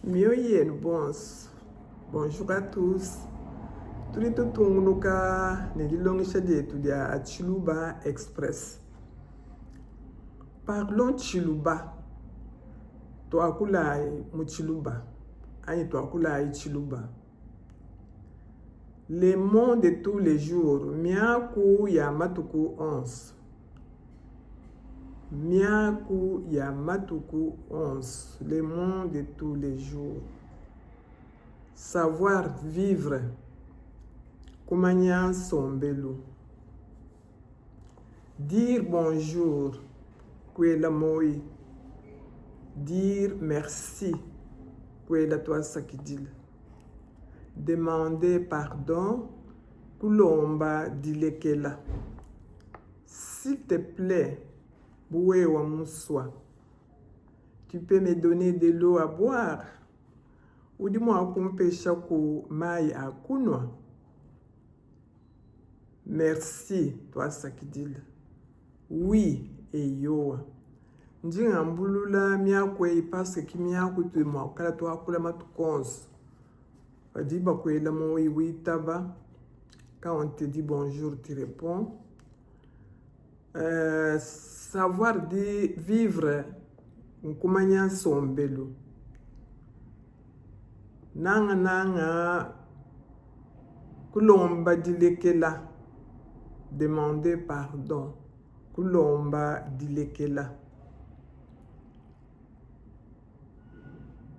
Mioyo yenu bonso, bonjour à tous. Tudi tutungunuka ne dilongesha dietu dia Tshiluba Express. Parlons Tshiluba, tuakulayi mu Tshiluba anyi tuakulayi Tshiluba. Les mots de tous les jours, miaku ya matuku onso. Miaku ya matuku onso, les mots de tous les jours. Savoir vivre, kumanya nsombelu. Dire bonjour, kuela moyi. Dire merci, kuela tuasakidila. Demander pardon, kulomba dilekela. S'il te plait, bu wewa musua. Tu peux me donner de l'eau à boire? Udi mua kumpeshaku mayi a kunua? Merci, tuasakidila. Oui, eyowa. Ndi ngambulula miaku eyi parce que ki miaku itudi mua kuikala tuakula matuku onso. Padi bakuela muoyi witaba, quand on te dit bonjour tu reponds. Euh, savoir di vivre nkumanya nsombelu. Nangananga kulomba dilekela, demander pardon, kulomba dilekela.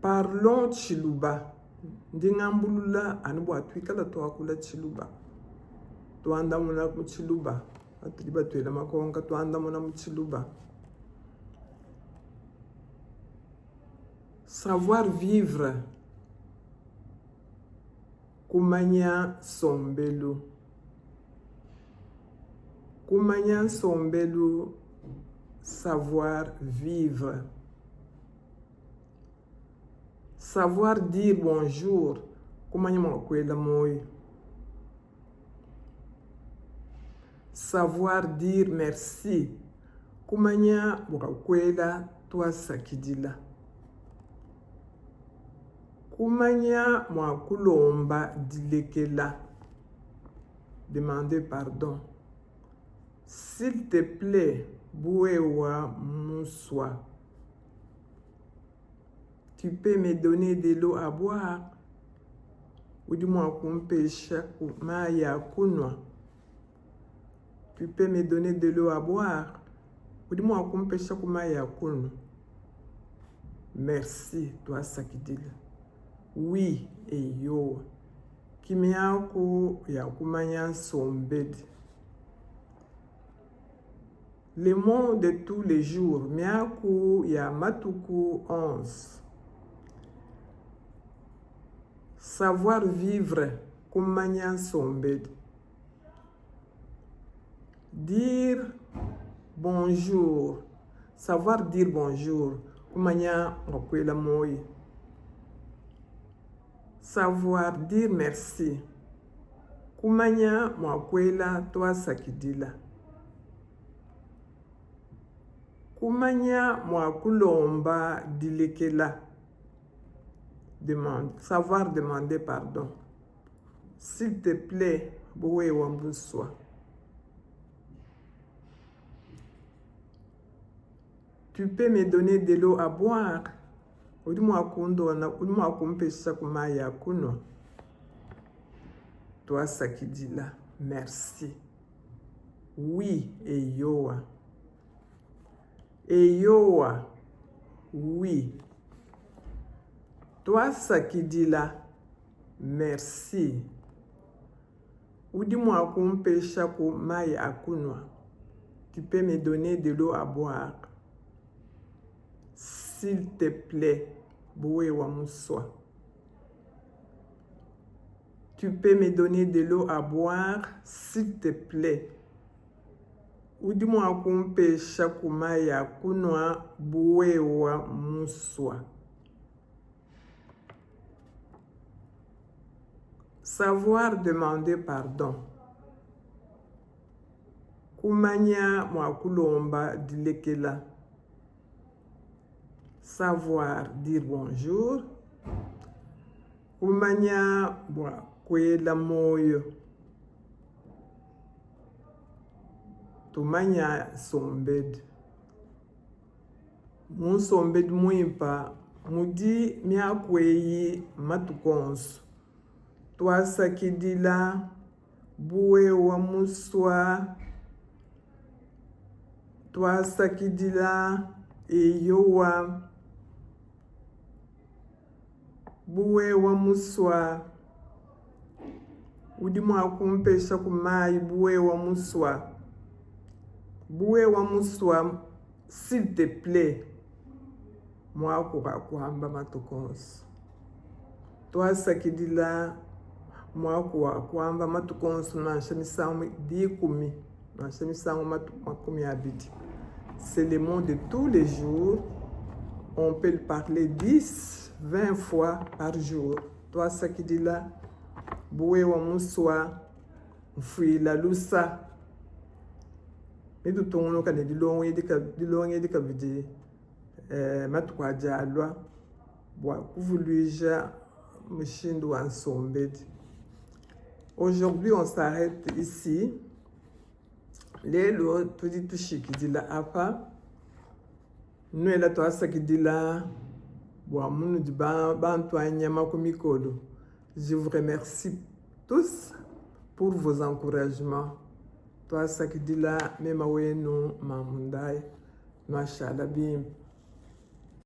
Parlons Tshiluba, ndi ngambulula anu bua tuikala tuakula Tshiluba, tuandamuna mu Tshiluba patudi batuela makonka tuandamuna mu Tshiluba. Savoir vivre, kumanya nsombelu, kumanya nsombelu, savoir vivre. Savoir dire bonjour, kumanya mua kuela muoyo. Savoir dire merci, kumanya mua kuela tuasakidila. Kumanya mua kulomba dilekela, demander pardon. S'il te plait, bu wewa musua. Tu peux me donner de l'eau à boire? Udi mua kumpesha mayi a kunua? Tu peux me donner de l'eau à boire? Udi mua kumpesha ku mayi a kunua? Merci, tuasakidila. Oui, eyowa. Ki miaku ya kumanya nsombedi. Les mots de tous les jours, miaku ya matuku onso. Savoir vivre, kumanya nsombedi. Dire bonjour, savoir dire bonjour, kumanya mua kuela muoyo. Savoir dire merci, kumanya mua kuela tuasakidila. Kumanya mua kulomba dilekela, demande, savoir demander pardon. S'il te plait, bu wewa musua. Tu peux me donner de l'eau à boire? Udi mua kundona, udi mua kumpeshaku mayi a kunua? Tuasakidila, merci. Oui, eyowa. Eyowa, oui. Tuasakidila, merci. Udi mua kumpeshaku mayi a kunua? Tu peux me donner de l'eau à boire? S'il te plait, bu wewa musua. Tu peux me donner de l'eau à boire, s'il te plait? Udi mua kumpeshaku mayi a kunua bu wewa musua. Savoir demander pardon. Kumanya mua kulomba dilekela. Savoir dire bonjour. Kumanya bua kuela muoyo. Tumanya nsombedi. Mu nsombedi muimpa mudi miaku eyi matuku onso. Tuasakidila bu wewa musua. Tuasakidila eyowa. Bu wewa musua, udi mua kumpeshaku mayi bu wewa musua. Bu wewa musua, s'il te plait, muaku wa kuamba matuku onso. Tuasakidila muaku wa kuamba matuku onso nansha misangu dikumi nansha misangu makumi abidi. C'est le mot de tous les jours, on peut le parler 10, 20 fois par jour. Tuasakidila bu wewa musua mfuila lusa. Netutungunuka ne dilonga edi kabidi eh, matuku adi alua bua kuvuluija mushindu wa nsombedi. Aujourd'hui on s'arrête ici. Lelu tudi tushikidila apa. Nuela tuasakidila bua munudi bantua nyama ku mikolo. Je vous remercie tous pour vos encouragements. Tuasakidila mema wenu Mamu Ndaye. Nuashala bimpe.